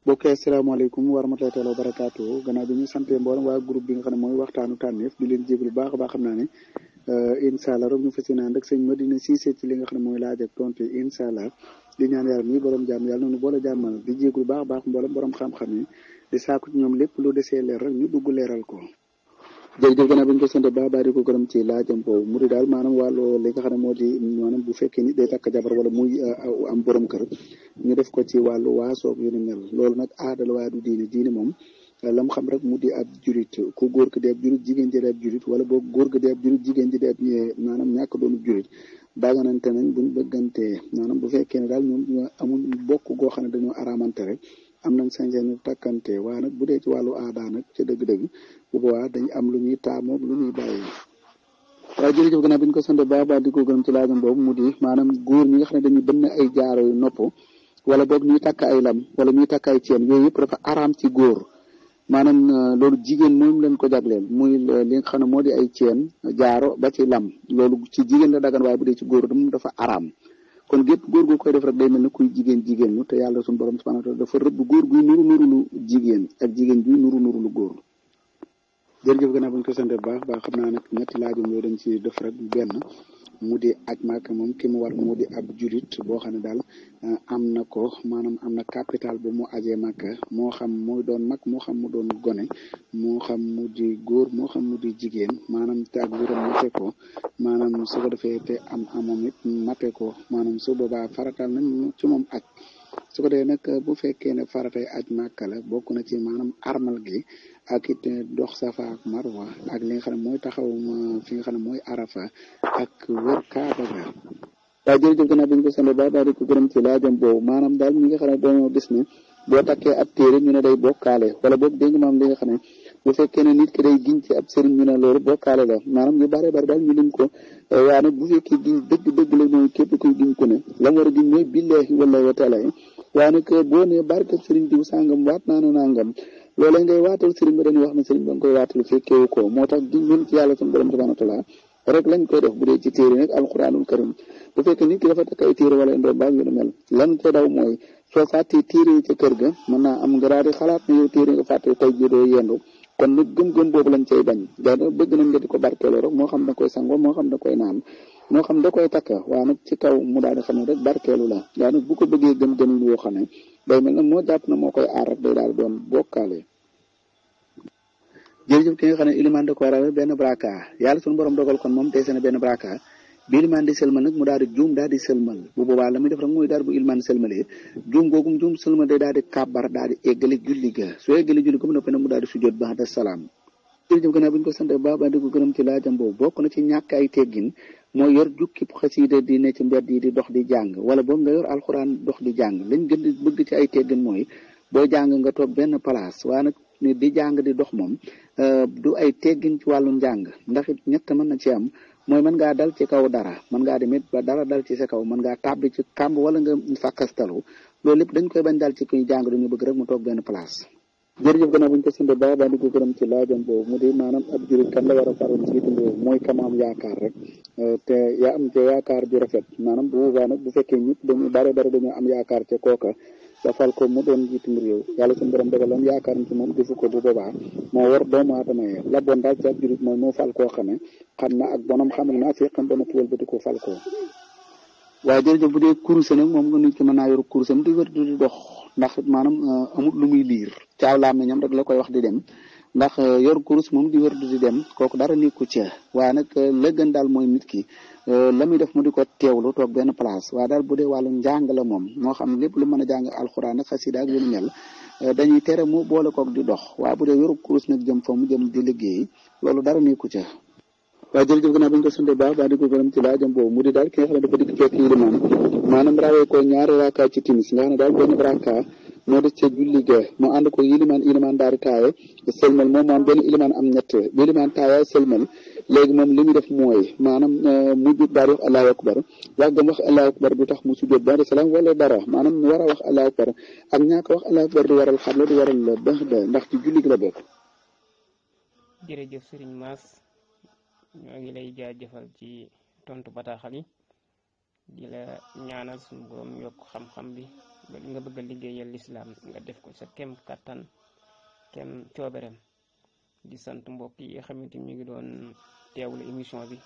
bokk asalaamaaleykum wa rahmatulahi taala wa barakaatu gannaaw bi ñu sante mboolem waa groupe bi nga xam ne mooy waxtaanu tànneef di leen jéglu baax a baax xam naa ne incha allah rek ñu fas yéene ànd ak sëñ Madina Cissé ci li nga xam ne mooy laaj ak tontu incha allah di ñaan yàlla mi borom jàmm yàlla noonu boole jàmmal di jéglu baax a baax mboolem borom xam-xam yi di saaku ci ñoom lépp lu desee leer rek ñu dugg leeral ko. jërëjëf gannaaw bi ñu ko sant baax di ko gërëm ci laajam boobu mu di daal maanaam wàllu li nga xam ne moo di maanaam bu fekkee ni day takk jabar wala muy am borom kër ñu def ko ci wàllu waasoog yu ni mel loolu nag aada la waaye du diine moom lam xam rek mu di ab jurit ku góor ki di ab jurit jigéen ji di ab jurit wala boog góor gi di ab jurit jigéen ji di ab maanaam ñàkk doonu jurit daganante nañ buñ bëggantee maanaam bu fekkee ne daal ñoom amul bokk goo xam ne dañoo araamante rek am nañ sañ-sañu takkante waaye nag bu dee ci wàllu aada nag ca dëgg-dëgg bu boobaa dañ am lu ñuy taamoo lu ñuy bàyyi. waaye jërëjëf gannaaw bi ñu ko sant baax di ko gërëm ci laajam boobu mu di maanaam góor ñi nga xam ne dañuy bënn ay jaaro yu nopp wala boog ñuy takk ay lam wala ñuy takk ay ceen yooyu yëpp dafa araam ci góor maanaam loolu jigéen moom leen ko jagleel muy li nga xam ne moo di ay ceen jaaro ba ci lam loolu ci jigéen la dagan waaye bu dee ci góor moom dafa araam kon gépp góor gu koy def rek day mel ne kuy jigéen ñu te yàlla suñu borom subhanahu wa taala dafa rëbb góor guy nuru lu jigéen ak jigéen guy nuru lu góor. jërëjëf gannaaw bu ñu ko sant bu baax xam naa nag ñetti laajum yooyu dañ ci def rek benn mu di aj Màkka moom ki mu war mu di ab julit boo xam ne daal am na ko maanaam am na capital bu mu ajee Màkka moo xam muy doon mag moo xam mu doon gone moo xam mu di góor moo xam mu di jigéen maanaam te ak wéram mate ko maanaam su ko defee te am amam it mate ko maanaam su boobaa faratal nañ ci moom aj su ko defee nag bu fekkee ne faratay aj Màkka la bokk na ci maanaam armal gi ak it dox safa ak marwa ak li nga xam ne mooy taxaw fi nga xam ne mooy arafa ak wër kaaba ga. waaye jërëjëf gannaaw bi ñu ko sant baax di ko gërëm ci laajam boobu maanaam daal ñi nga xam ne dañoo gis ne boo takkee ab téere ñu ne day bokkaale wala boog dégg nga maam li nga xam ne bu fekkee ne nit ki day giñ ci ab sëriñ ñu ne loolu bokkaale la maanaam ñu bare daal ñu lim ko waaye nag bu fekkee giñ dëgg la mooy képp kuy giñ ko ne la mu war a giñ mooy billahi wala wa taala waaye nag boo nee barkeb sëriñ diw sàngam waat naa ne nangam loolee ngay waatal sëriñ ba dañuy wax ne sëriñ ba nga koy waatal fekkeewu ko moo tax giñ mën ci yàlla suñu borom subhanahu wa taala rek lañ koy def bu dee ci téere nag alquranul karim bu fekkee nit ki dafa takk ay téere wala ndoom baag yu ne mel lan ca daw mooy soo fàttee téere yi ca kër ga mën naa am nga daal di xalaat ne yow téere nga fàtte tey jii doo yendu kon nag gëm-gëm boobu lañ cay bañ da bëgg nañ nga di ko barkeeloo rek moo xam da koy sangoo moo xam da koy naan moo xam da koy takk waaye nag ci kaw mu daal di xam ne rek barkeelu la waaye nag bu ko bëggee gëm-gëm yoo xam ne day mel nag moo jàpp na moo koy aar rek day daal doon bokkaale. jërëjëf ki nga xam ne ilimaan da koy rawee benn braka yàlla suñu borom dogal kon moom tey seen benn braka bi ilimaan di sëlmal nag mu daal di juum daal di sëlmal bu boobaa la muy def rek mooy daal bu ilimaan sëlmalee juum googu juum sëlmal day daal di kàbbar daal di eggali julli ga soo eggali julli ga mu noppee nag mu daal di sujjóot ba'da salaam. jërëjëf gannaaw bi ñu ko sant baax di ko gërëm ci laajam boobu bokk na ci ñàkk ay teggin mooy yor jukki xasiida di ne ci mbedd yi di dox di jàng wala boobu nga yor alxuraan dox di jàng lañ gën di bëgg ci ay teggin mooy boo jàng nga toog benn place waaye nag di jàng di dox moom du ay teggin ci wàllu njàng ndax it ñett mën na ci am mooy mën ngaa dal ci kaw dara mën ngaa demit ba dara dal ci sa kaw mën ngaa tàbbi ci kàmb wala nga fàkkastalu loolu lépp dañ koy bañ dal ci kuy jàng dañu bëgg rek mu toog benn place. jërëjëf gannaaw bu ñu ko sante baax di ko gërëm ci laajam boobu mu di maanaam ab jurit kan la war a faral jiitu réew mooy kam am yaakaar rek te yaa am te yaakaar ju rafet maanaam bu boobaa nag bu fekkee ñëpp dañu bare dañoo am yaakaar ca kooka ba fal ko mu doon jiitum réew yàlla suñu borom dogaloon yaakaar ci moom defu ko bu boobaa moo war doomu aadama yi la bon daal ci ab jurit mooy moo fal koo xamee xam na ak bonam xam naa fekkam ba na tuwal ba di ko fal ko waaye jërëjëf bu dee kuruse nag moom nga nit ki mën naa yor kurusam di wër di dox ndax maanaam amul lu muy liir caaw laam ñam rek la koy wax di dem ndax yor kurus moom di wër di dem kooku dara nekku ci waaye nag la gën daal mooy nit ki la muy def mu di ko teewlu toog benn place waaye daal bu dee wàllu njàng la moom moo xam lépp lu mën a jàng alxuraan ak xasida ak lu ñu mel dañuy tere mu boole koog di dox waaye bu dee yoru kurus nag jëm fa mu jëm di liggéey loolu dara nekku ci. waaye jërëjëf gannaaw bi ñu ko sante baax di ko gërëm ci laajam boobu mu di daal ki nga xam ne dafa dikk fekk ilimaan maanaam rawee ko ñaari raaka ci timis nga xam ne daal benn raaka moo des ca julli ga mu ànd ko ilimaan daal di taaye sëlmal moom am benn ilimaan am ñett bi ilimaan taaye sëlmal léegi moom li muy def mooy maanaam mu jub daal di wax allahu akbar yàggam wax allahu akbar du tax mu sujjóot ba'da salaam wala dara maanaam mu war a wax allahu akbar ak ñaaka wax allahu akbar di waral xabla di waral la baax da ndax ci julli gi la bokk. jërëjëf sëriñ Mass ñoo ngi lay jaajëfal ci tontu bataaxal yi di la ñaanal suñu borom yokk xam-xam bi ba li nga bëgg a liggéeyal lislaam nga def ko sa kem kattan kem cooberem. di sant mbokk yi nga xamante ni ñu ngi doon teewlu émission bi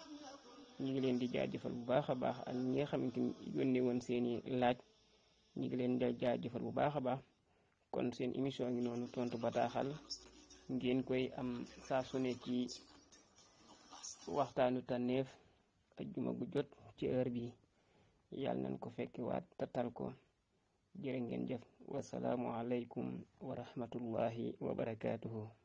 ñu ngi leen di jaajëfal bu baax a baax ak ñi nga xamante ni yónnee woon seeni laaj ñu ngi leen di jaajëfal bu baax a baax. kon seen émission ngi noonu tontu bataaxal ngeen koy am saa su ne ci waxtaanu tànneef ajjuma gu jot ci heure bi yàlla nañ ko fekki waat tatal ko jërë ngeen jëf wasalaamu aleykum wa rahmatullahi wa barakaatuhu.